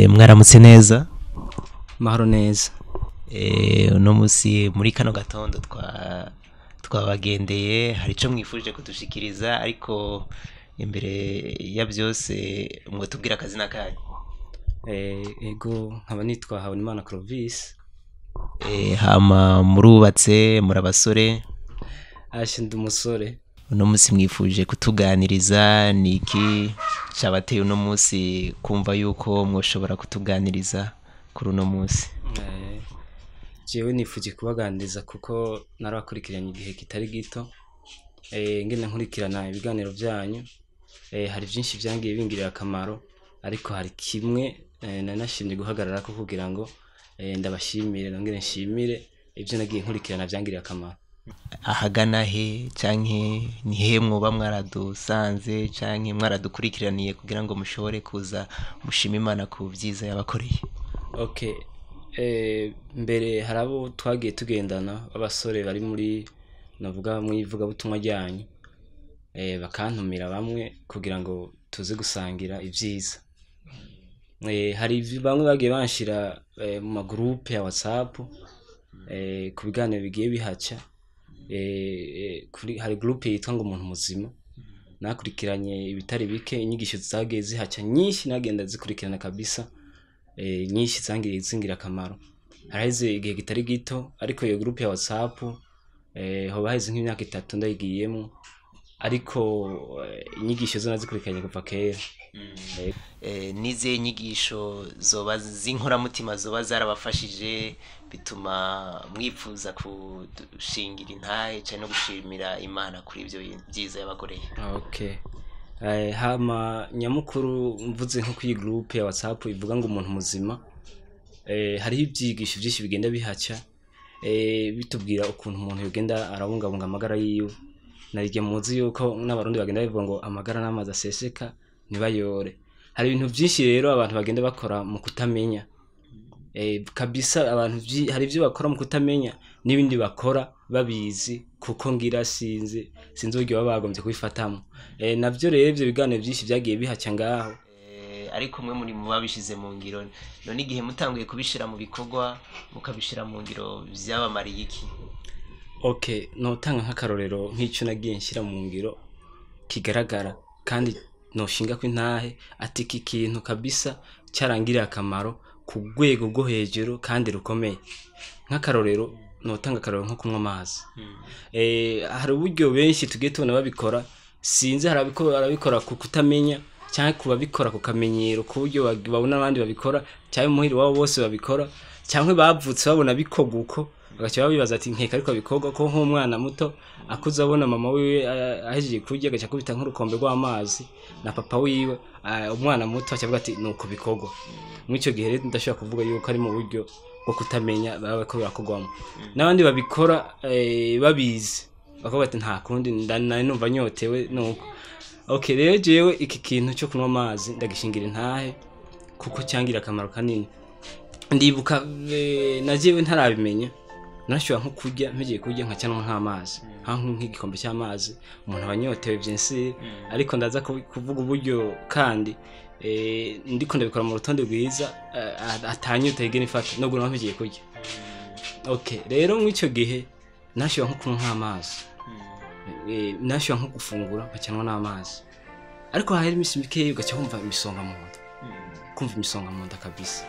Mwaramutse neza. Mahoro neza. Uno musi muri kano gatondo twabagendeye, hari ico mwifuje kudushikiriza, ariko imbere ya byose mwotubwira akazina kanyu. Ego, nkaba nitwa Habonimana Clovis. Hama murubatse, muri abasore? Ashe, ndi umusore. Uno musi mwifuje kutuganiriza, ni iki cabateye uno musi kumva yuko mwoshobora kutuganiriza kuri uno musi? Jewe nifuje kubaganiriza kuko narabakurikiranye igihe kitari gito, ngenda nkurikirana ibiganiro byanyu. Hari byinshi byangiye bingirira akamaro, ariko hari kimwe nari nashimye guhagararako kugira ngo ndabashimire, nongere nshimire ibyo nagiye nkurikirana byangiriye akamaro. Ahagana he canke ni he mwoba mwaradusanze canke mwaradukurikiraniye kugira ngo mushobore kuza mushima Imana ku vyiza yabakoreye? Okay. Mbere hari abo twagiye tugendana b'abasore bari muri navuga mu ivugabutumwa ryanyu, bakantumira bamwe kugira ngo tuze gusangira ivyiza. Hari bamwe bagiye banshira mu magroupe ya WhatsApp, ku biganiro bigiye bihaca. Hari groupe yitwa ngo umuntu muzima, nakurikiranye ibitari bike, inyigisho zagiye zihaca nyinshi nagenda zikurikirana kabisa, nyinshi zangiye zingira akamaro. Haraheze igihe kitari gito, ariko iyo groupe ya WhatsApp hoba haheze nk'imyaka 3 ndayigiyemo, ariko inyigisho zo nazikurikiranye kuva kera. Nize inyigisho zoba z'inkoramutima zoba zarabafashije bituma mwifuza kushingira intahe canke no gushimira Imana kuri ivyo vyiza yabakoreye? Okay. Hama nyamukuru mvuze nko kuri groupe ya WhatsApp ivuga ngo umuntu muzima, hariho ivyigisho vyinshi bigenda bihaca, bitubwira ukuntu umuntu yogenda arabungabunga amagara yiwe. Narige muzi yuko n'abarundi bagenda bivuga ngo amagara n'amazi aseseka ntibayore. Hari ibintu vyinshi rero abantu bagenda bakora mu kutamenya. Kabisa abantu hari ivyo bakora mu kutamenya n'ibindi bakora babizi, kuko ngira sinzi uburyo baba bagombye kubifatamo. Navyo rero ivyo biganiro vyinshi vyagiye bihaca ngaho. Ariko mwe muri mu babishize mu ngiro, none igihe mutanguye kubishira mu bikorwa mukabishira mu ngiro vyabamariye iki? Okay, notanga nk'akarorero nk'ico nagiye nshira mu ngiro kigaragara kandi noshinga ko intahe ati iki kintu kabisa cyarangiriye akamaro ku rwego rwo hejuru kandi rukomeye. Nk'akarorero notanga akarorero nko kunywa amazi. Hari uburyo benshi tugiye tubona babikora, sinzi hari abikora ku kutamenya cyangwa kubabikora ku kamenyero, ku buryo babona abandi babikora cyangwa muhiri wabo bose babikora, cyangwa bavutse babona bikorwa uko bagaca babibaza ati nkeka ariko bikorwa ko nk'umwana muto akuze abona mama wiwe ahejeje kurya agaca akubita nk'urukombe rw'amazi na papa wiwe, umwana muto aca avuga ati nuko bikorwa. Muri ico gihe rero ndashobora kuvuga yuko ari mu buryo bwo kutamenya baba bariko birakorwamo. N'abandi babikora babizi bakavuga ati nta kundi nari numva nyotewe nuko. Okay, rero jewe iki kintu cyo kunywa amazi ndagishingira intahe kuko cyangira akamaro kanini. Ndibuka na jewe ntarabimenya, narashobora nko kurya mpejeje kurya nkacanwa nk'amazi, nk'igikombe cy'amazi, umuntu aba anyotewe vyinshi. Ariko ndaza kuvuga uburyo kandi ndiko ndabikora mu rutonde rwiza, atanyota yigena ifata nubwo naho mpejeje kurya. Okay, rero mw'ico gihe narashobora nko kunywa nk'amazi, narashobora nko gufungura nkacanwa n'amazi, ariko hahera imisi mikeyi ugaca wumva imisonga mu nda, kumva imisonga mu nda kabisa.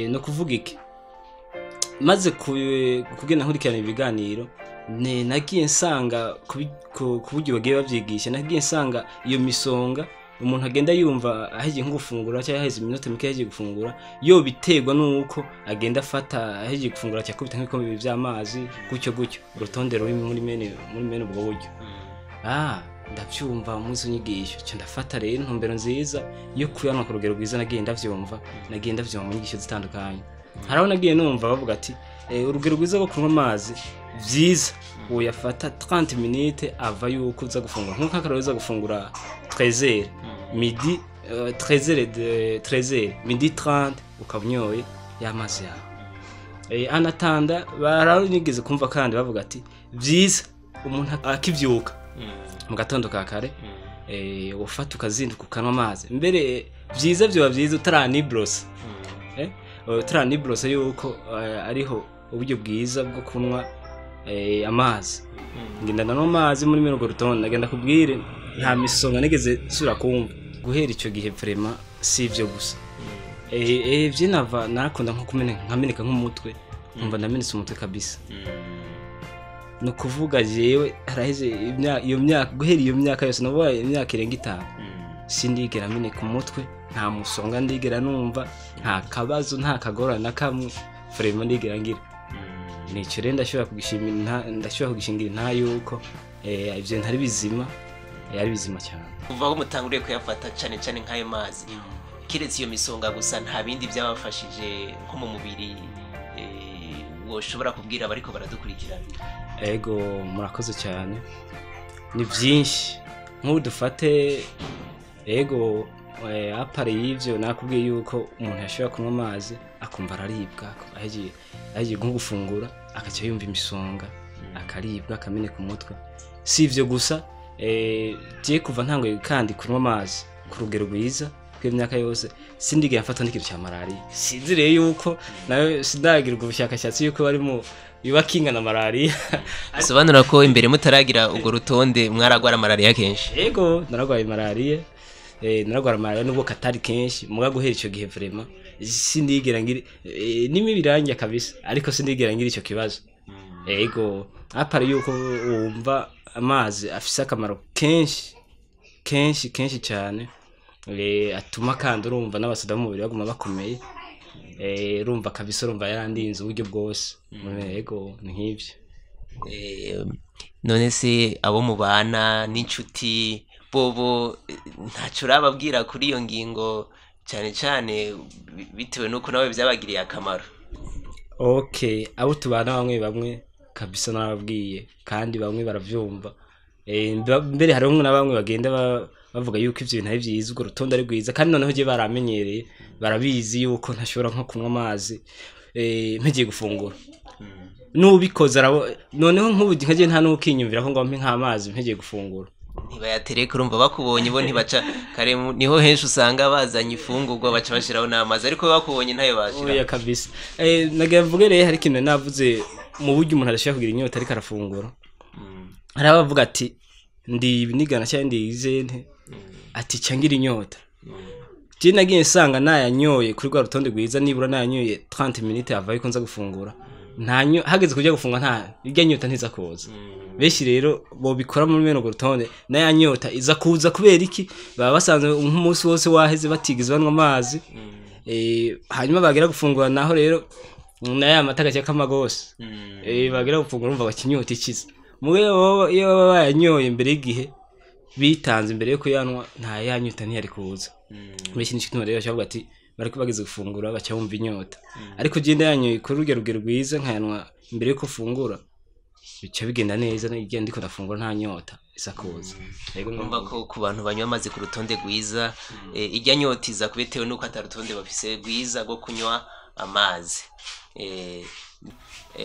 No kuvuga iki, maze kugenda nkurikirana ibiganiro, nagiye nsanga ku buryo bagiye bavyigisha, nagiye nsanga iyo misonga umuntu agenda yumva ahejeje nko gufungura cyangwa aheze iminota mike ahejeje gufungura, yo biterwa nuko agenda afata ahejeje gufungura cyangwa akubita nk'ibikombe bibiri vy'amazi gutyo gutyo, urutonde ruri muri mene ubwo buryo. Ndavyumva muzi nyigisho, cyo ndafata rero intumbero nziza yo kuyanwa ku rugero rwiza, nagiye ndavyumva mu nyigisho zitandukanye. Hari aho nagiye numva bavuga ati urugero rwiza rwo kunywa amazi vyiza uyafata 30 minutes ava yuko uza gufungura, nkuko akarorero uza gufungura 13h midi, 13h 13h midi 30 ukabunyoye y'amazi yawe. Anatanda baranigeze kumva kandi bavuga ati vyiza Umuntu akivyuka mu gatondo ka kare, ufata ukazinduka ukanywa amazi. Mbere vyiza, vyoba vyiza utaranibrosa, utaranibrosa, yuko ariho uburyo bwiza bwo kunywa amazi. Ngenda ndanywa amazi muri mirongo rutonde, ndagenda kubwire nta misonga nigeze nsubira kumva guhera ico gihe. Vraiment, si ivyo gusa, vyinava narakunda nko kumeneka, nkameneka nk'umutwe, nkumva ndamenetse umutwe kabisa. Ni ukuvuga jewe haraheze iyo myaka, guhera iyo myaka yose, navuga imyaka irenga 5, sindigera meneka umutwe, nta musonga ndigera numva, nta kabazo, nta kagorane na kamwe vraiment ndigera ngira. Nico rero ndashobora kugishimira, ndashobora kugishingira nta yuko ivyo ntari bizima, ari bizima cyane. Kuva aho mutanguriye kuyafata, cane cane nk'ayo mazi, kiretse iyo misonga gusa, nta bindi byabafashije nko mu mubiri woshobora kubwira abariko baradukurikirana? Ego, murakoze cyane. Ni byinshi. Nk'ubu dufate, ego, à part y'ivyo nakubwiye yuko umuntu yashobora kunywa amazi akumva araribwa, ahejeje nko gufungura akaca yumva imisonga, akaribwa, akameneka umutwe. Si ivyo gusa, je kuva ntanguye kandi kunywa amazi ku rugero rwiza kw'imyaka yose, sindigera mfatwa n'ikintu cya malariya. Sinzi rero yuko nayo sindagira ubwo bushakashatsi yuko bari mu biba kingana malariya. Bisobanura ko imbere mutaragira urwo rutonde mwaragwara malariya kenshi? Ego, naragwaye malariya, naragwara malariya nubwo katari kenshi. Muga guhera ico gihe vraiment sindigera ngira, n'imibiranja kabisa, ariko sindigera ngira ico kibazo. Ego, à part yuko wumva amazi afise akamaro kenshi kenshi kenshi cyane, atuma kandi urumva n'abasoda b'umubiri baguma bakomeye. Urumva kabisa, urumva yarandinze uburyo bwose. Ego, ni nk'ivyo. None se abo mubana n'inshuti bobo, ntaco urababwira kuri iyo ngingo, cyane cyane bitewe n'uko nawe byabagiriye akamaro? Okay, abo tubana bamwe bamwe kabisa narababwiye, kandi bamwe baravyumva. Mbere hariho na bamwe bagenda bavuga yuko ivyo bintu ari vyiza, urwo rutonde ari rwiza. Kandi noneho je baramenyereye, barabizi yuko ntashobora nko kunywa amazi mpegiye gufungura. N'ubikoze arabo noneho nk'ubu nkaje nta n'ukinyumvira ko ngo mpe nk'amazi mpegiye gufungura. Ntibayatereka, urumva bakubonye bo ntibaca kare. Niho henshi usanga bazanye ifungurwa baca bashiraho n'amazi, ariko bakubonye ntayo bashira. Oya kabisa. Nagira mvuge rero, hari ikintu navuze mu buryo umuntu adashobora kugira inyota ariko arafungura. Hari abavuga ati ndi nigana cyangwa ndi izente, ati cangira inyota. Je nagiye nsanga nayanyoye kuri rwa rutonde rwiza, nibura nayanyoye 30 minutes avaye ko nza gufungura, ntanyo hageze kujya gufungura nta irya nyota ntiza kuza. Benshi rero bobikora muri bene urwo rutonde, naya nyota iza kuza. Kubera iki? Baba basanzwe nk'umunsi wose waheze batigeze banywa amazi, hanyuma bagera gufungura naho rero naya mata agace k'amagose, bagera gufungura urumva bakinyota ikiza. Mube iyo baba bayanyoye imbere y'igihe, bitanze imbere yo kuyanywa, nta yanyota ntiyari kuza. Benshi nico gituma rero bavuga ati bariko bageze gufungura baca bumva inyota. Ariko je ndayanyoye kuri urwo rugero rwiza, nkayanywa imbere yuko ufungura, bica bigenda neza. Igihe ndiko ndafungura nta nyota isa kuza. Yego. Urumva ko ku bantu banywa amazi ku rutonde rwiza, irya nyota iza bitewe n'uko ata rutonde bafise rwiza rwo kunywa amazi.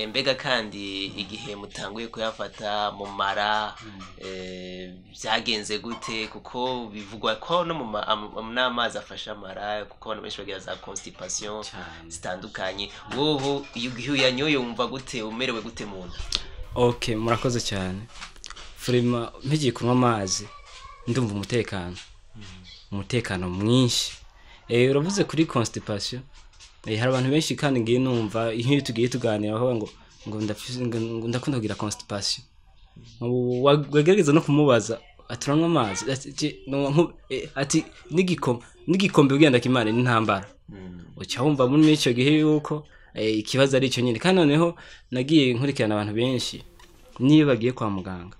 Mbega kandi igihe mutanguye kuyafata mu mara, byagenze gute? Kuko bivugwa ko no mu n'amazi afasha amara, kuko abantu benshi bagira za constipation Cane. zitandukanye. Wowe iyo igihe uyanyoye wumva gute, umerewe gute mu nda? Okay, murakoze cyane. Vraiment, mpigiye kunywa amazi ndumva umutekano, umutekano mwinshi. Uravuze kuri constipation, hari abantu benshi kandi ngiye numva nk'iyo tugiye tuganira bavuga ngo ndafise ngo ndakunda kugira constipation. Wagerageza no kumubaza ati uranywa amazi? Ati, ati n'igikombe kugira ndakimare n'intambara. Uca wumva muri icyo gihe yuko ikibazo ari icyo nyine. Kandi noneho nagiye nkurikirana abantu benshi, niyo bagiye kwa muganga,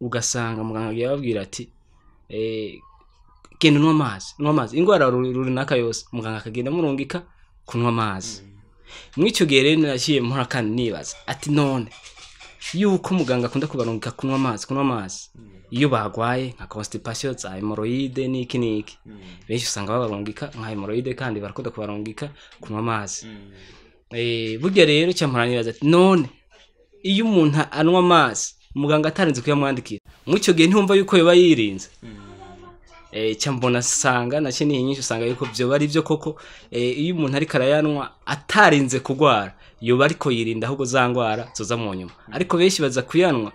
ugasanga muganga agiye ababwira ati genda unywa amazi, unywa amazi, indwara runaka yose muganga akagenda amurungika kunywa amazi. Muri icyo gihe rero naciye mpora kandi nibaza ati none yuko muganga akunda kubarungika kunywa amazi, kunywa amazi iyo bagwaye nka constipation za hémorroïde n'iki n'iki, benshi usanga babarungika nka hémorroïde, kandi barakunda kubarungika kunywa amazi. Burya rero cyampora nibaza ati none iyo umuntu anywa amazi Muganga atarinze kuyamwandikira. Muri ico gihe ntumva yuko yoba yirinze. Mbona sanga na ni nyinshi usanga yuko byo bari byo koko. Iyo umuntu ariko arayanwa atarinze kugwara, yoba ariko yirinda ahubwo za ngwara zoza mu nyuma. Ariko benshi baza kuyanwa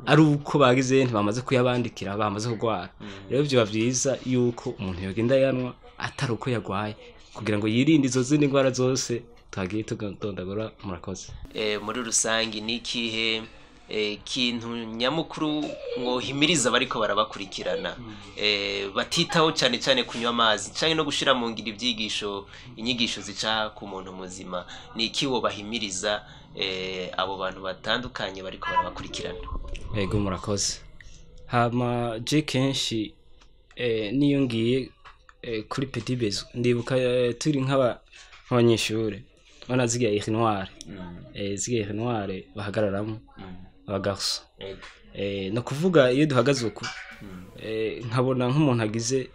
ari uko bagize ntibamaze kuyabandikira, bamaze kugwara. Rero byo byiza yuko umuntu yogenda yanwa atari uko yagwaye, kugira ngo yirinde izo zindi ngwara zose twagiye tugondagura. Murakoze. Muri rusangi ni ikihe kintu nyamukuru mwohimiriza bariko barabakurikirana, batitaho cyane cyane kunywa amazi canke no gushira mu ngiro ibyigisho, inyigisho zica ku muntu muzima? Ni iki wobahimiriza abo bantu batandukanye bariko barabakurikirana? Ego, murakoze. Hama je kenshi niyo ngiye kuri petit besoin, ndibuka turi nk'abanyeshure bana zigiye urinoir, zigiye urinoir bahagararamo abagarso. No kuvuga iyo duhagaze uku, nkabona nk'umuntu agize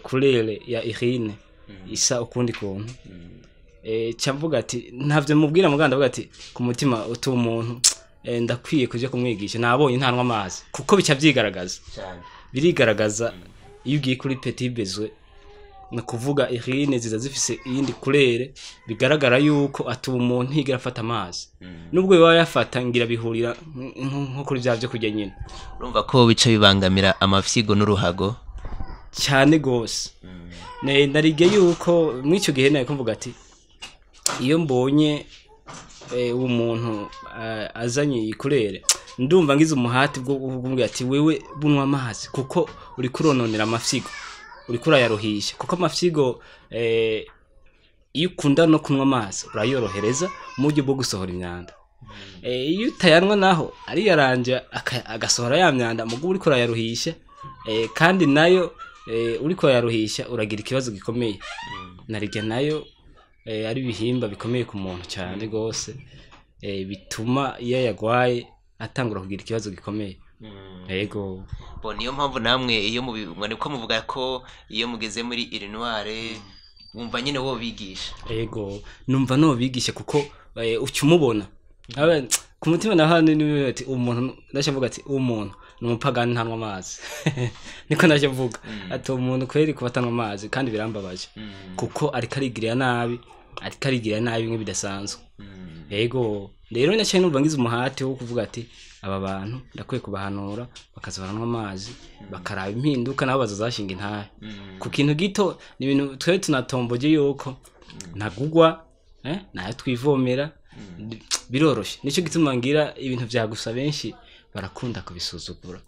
couleur ya urine isa ukundi kuntu, ca mvuga ati ntavyo mubwira muganda, avuga ati ku mutima utu umuntu ndakwiye kuja kumwigisha, nabonye ntanwa amazi, kuko bica vyigaragaza. Cyane. Birigaragaza iyo ugiye kuri petit besoin, ni kuvuga urine ziza zifise iyindi couleur, bigaragara yuko ati umuntu ntigera afata amazi, nubwo yoba yafata ngira bihurira nko kuri vya vyo kurya nyine. Urumva ko bica bibangamira amafyigo n'uruhago. Cyane gose. Ne narige yuko mw'ico gihe nayo kumvuga ati iyo mbonye uwo muntu azanye iyi couleur, ndumva ngize umuhati bwo kumbwira ati wewe bunwa amazi, kuko uri kurononera amafyigo, uri kurayaruhisha, kuko amafyigo iyo ukunda no kunywa amazi urayorohereza mu buryo bwo gusohora imyanda. Iyo utayanwa naho ariyaranja agasohora ya myanda, mugo uriko urayaruhisha, kandi nayo uriko urayaruhisha uragira ikibazo gikomeye. Narirya nayo ari ibihimba bikomeye ku muntu cyane gose, bituma iyo yagwaye atangura kugira ikibazo gikomeye. Yego. Bo niyo mpamvu namwe iyo mwariko muvuga ko iyo mugeze muri urinoir wumva nyine wo bigisha. Ego, numva no bigisha, kuko uca umubona. Ku mutima naho ni ati umuntu ndashavuga ati umuntu ni umupagani ntanwa amazi. Niko ndashavuga ati umuntu kweri kuba atanwa amazi, kandi birambabaje kuko ariko arigirira nabi, ariko arigirira nabi bimwe bidasanzwe. Ego, rero naciye numva ngize umuhati wo kuvuga ati aba bantu ndakwiye kubahanura bakaza baranywa amazi, bakaraba impinduka, nabo bazazashinga intahe ku kintu gito. Ni ibintu twe tunatomboje yuko ntagugwa, nayo twivomera biroroshe. Nico gituma ngira ibintu vya gusa benshi barakunda kubisuzugura.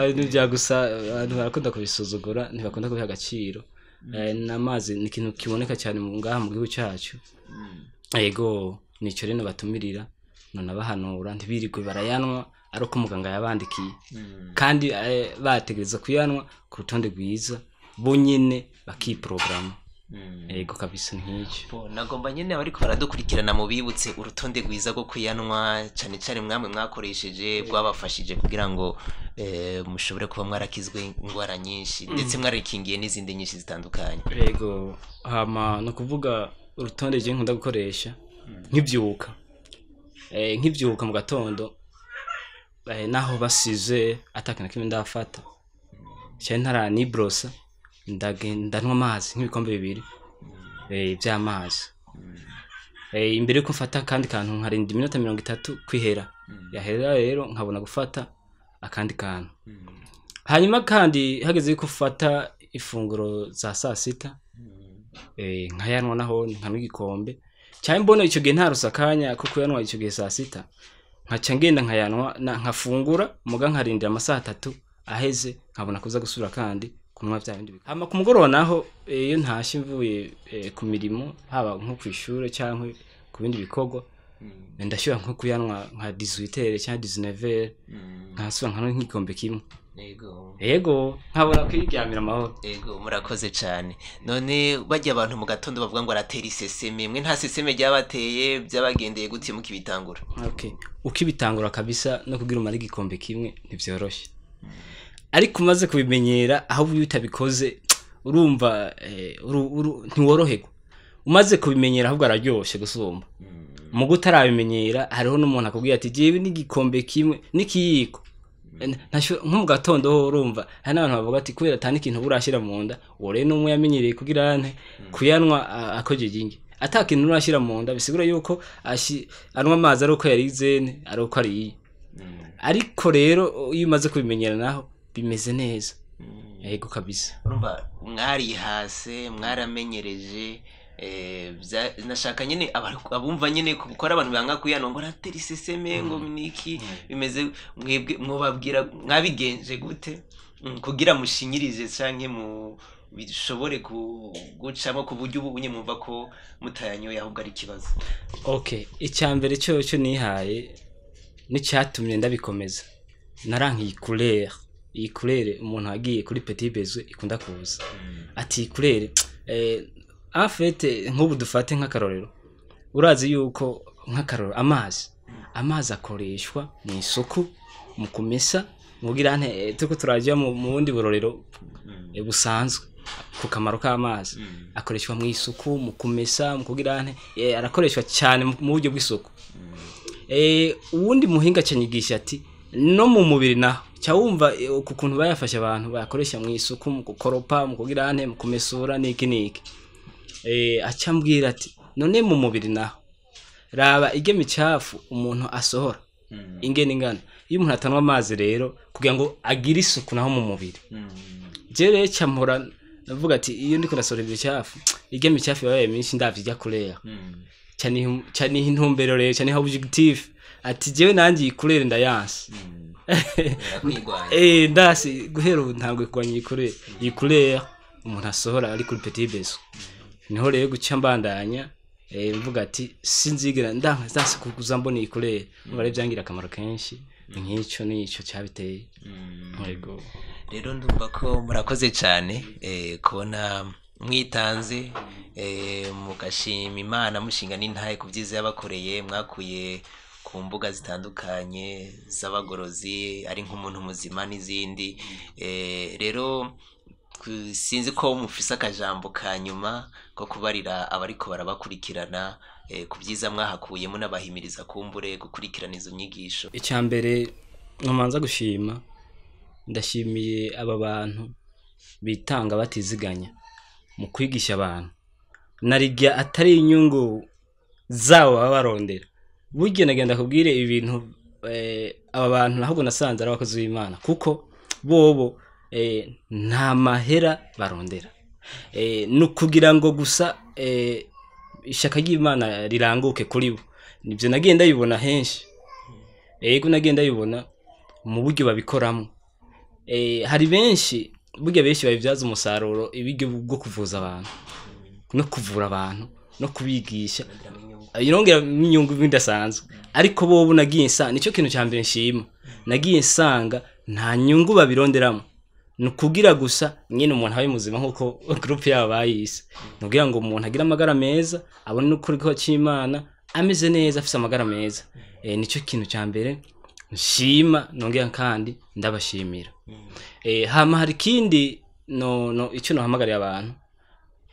Ibintu vya gusa abantu barakunda kubisuzugura, ntibakunda kubiha agaciro. N'amazi ni ikintu kiboneka cyane mu ngaha mu gihugu cyacu. Ego, nico rero batumirira none abahanura ntibirirwe barayanwa ari uko muganga yabandikiye, kandi bategereza kuyanwa ku rutonde rwiza, bo nyene bakiprograma. Ego kabisa, nk'icyo. Bo nagomba nyene abariko baradukurikirana mu bibutse urutonde rwiza rwo kuyanwa, cane cane mwamwe mwakoresheje rwabafashije kugira ngo mushobore kuba mwarakizwe ingwara nyinshi, ndetse mwarikingiye n'izindi nyinshi zitandukanye. Ego, hama no kuvuga urutonde je nkunda gukoresha nkibyuka mu gatondo, naho basize atakintu kimwe ndafata cyane, ntaranibrosa, ndagenda nywa amazi nk'ibikombe bibiri by'amazi. Imbere yuko mfata akandi kantu nkarinda iminota 30 kwihera, yahera rero nkabona gufata akandi kantu. Hanyuma kandi hageze yuko ufata ifunguro za saa sita, nkayanwa naho nkanywa igikombe, cyangwa mbona icyo gihe ntarose akanya ko kuyanwa icyo gihe saa sita, nkaca ngenda nkayanwa nkafungura, muga nkarindira amasaha 3 aheze nkabona kuza gusubira kandi kunywa bya bindi. Hama ku mugoroba naho, iyo ntashye mvuye ku mirimo, haba nko ku ishure cyangwa ku bindi bikorwa, ndashyira nko kuyanwa nka 18h cyangwa 19h, nkasubira nkanywa nk'igikombe kimwe. Ego. Ego, nkabona kwiryamira amahoro. Ego, murakoze cyane. None bajya abantu mu gatondo bavuga ngo aratera iseseme, mwe nta seseme ryabateye? Byabagendeye gute mukibitangura? Okay, ukibitangura kabisa no kugira umara igikombe kimwe ntivyoroshe, ariko umaze kubimenyera, aho iyo utabikoze urumva ntiworoherwa. Umaze kubimenyera ahubwo araryoshe gusumba. Mu gutarabimenyera hariho n'umuntu akubwira ati jewe n'igikombe kimwe n'ikiyiko nko mu gatondo ho urumva hari n'abantu bavuga ati kubera atani ikintu burashira mu nda, uwo rero n'umwe yamenyereye kugira ante kuyanwa akojeje inge ata kintu urashira mu nda, bisigura yuko anywa amazi ari uko yarize ari uko ariye. Ariko rero iyo umaze kubimenyera naho bimeze neza. Yego kabisa. Urumva mwarihase, mwaramenyereje. Nashaka nyene abumva nyene gukora abantu banga kuyano ngo ratera iseseme ngo niki bimeze, mwebwe mwobabwira mwabigenje gute kugira mushinyirize canke mu bishobore gucamo ku buryo ubu unye mwumva ko mutayanyoye ahubwo ari ikibazo? Okay, icyambere cyo nihaye n'icyatumye ndabikomeza, narankiye couleur. Iyi couleur umuntu agiye kuri Petit Besoin ikunda kuza ati couleur en fait nk'ubu dufate nk'akarorero, urazi yuko nk'akarorero amazi akoreshwa mu isuku, mu kumesa, mu kugira nte tuko turaja mu bundi burorero busanzwe ku kamaro k'amazi akoreshwa mu isuku, mu kumesa, mu kugira nte arakoreshwa cyane mu buryo bw'isuku. Uwundi muhinga canyigisha ati no mu mubiri naho cya wumva ku kuntu bayafasha abantu bayakoresha mu isuku, mu gukoropa, mu kugira nte, mu kumesura niki niki. Acambwira ati none mu mubiri naho raba ige micafu umuntu asohora ingene ingana, iyo umuntu atanwa amazi rero kugira ngo agire isuku naho mu mubiri. Je rero campora navuga ati iyo ndiko ndasohora ibicafu, ige micafu yabaye myinshi ndavyirya kureya cani intumbero rero cani objectif ati jewe nanje ikurere ndayanse. Ndasi guhera ubu ntangwe kurwanya ikurere umuntu asohora ari kuri Petit Besoin. Niho rero guca mbandanya mvuga ati sinzigera ndanka kuguza mbona ikurere umva byangira akamaro kenshi, nk'icyo nico cyabiteye. Yego rero ndumva ko murakoze cyane kubona mwitanze, mugashima Imana mushinga n'intahe ku byiza yabakoreye, mwakuye ku mbuga zitandukanye z'abagorozi ari nk'umuntu muzima n'izindi. Rero sinzi ko mufise akajambo ka nyuma ko kubarira abariko barabakurikirana ku byiza mwahakuyemo n'abahimiriza kumbure gukurikirana izo nyigisho. Icya mbere nkomanza gushima, ndashimiye aba bantu bitanga batiziganya mu kwigisha abantu, narijya atari inyungu zabo baba barondera. Burya nagenda kubwire ibintu aba bantu ahubwo nasanze ari abakozi b'Imana, kuko bobo nta mahera barondera, no kugira ngo gusa ishaka ry'Imana riranguke kuri bo. Nibyo nagenda bibona henshi, yego nagenda bibona mu buryo babikoramo. Hari benshi burya benshi babibyaza umusaruro ibiryo bwo kuvuza abantu no kuvura abantu no kubigisha, irongera inyungu bidasanzwe. Ariko bobo nagiye nsanga nicyo kintu cya mbere nshima, nagiye nsanga nta nyungu babironderamo, ni kugira gusa nyine umuntu abe muzima nkuko group yabo bayise, nugira ngo umuntu agire amagara meza, abone ukuri ko cy'Imana ameze neza, afise amagara meza. Nicyo kintu cya mbere nshima, nongera kandi ndabashimira. Hama hari kindi no icyo nohamagariye abantu,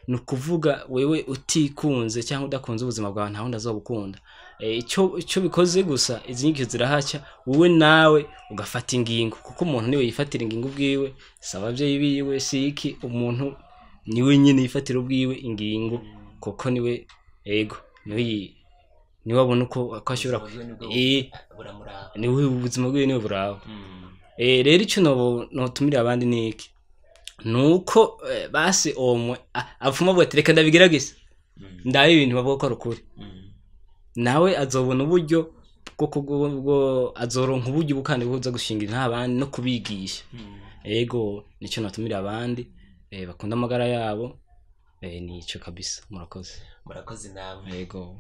ni ukuvuga wewe utikunze cyangwa udakunze ubuzima bwawe nta wundi azobukunda. Icyo bikoze gusa izi nyigisho zirahaca, wowe nawe ugafata ingingo, kuko umuntu niwe yifatira ingingo ubwiwe, si abavyeyi biwe, si iki, umuntu niwe nyine yifatira ubwiwe ingingo, kuko niwe ego niwe abona uko ashobora niwe ubuzima bwiwe niwe buraba. Rero icyo notumira abandi ni iki, nuko basi omwe avuma avuga ati reka ndabigerageza ndabe ibintu bavuga ko ari ukuri, nawe azobona uburyo bwo azoronka uburyo bukandi buza gushingira nta no kubigisha. Ego nicyo natumira abandi bakunda amagara yabo, nico kabisa. Murakoze. Murakoze namwe. Ego.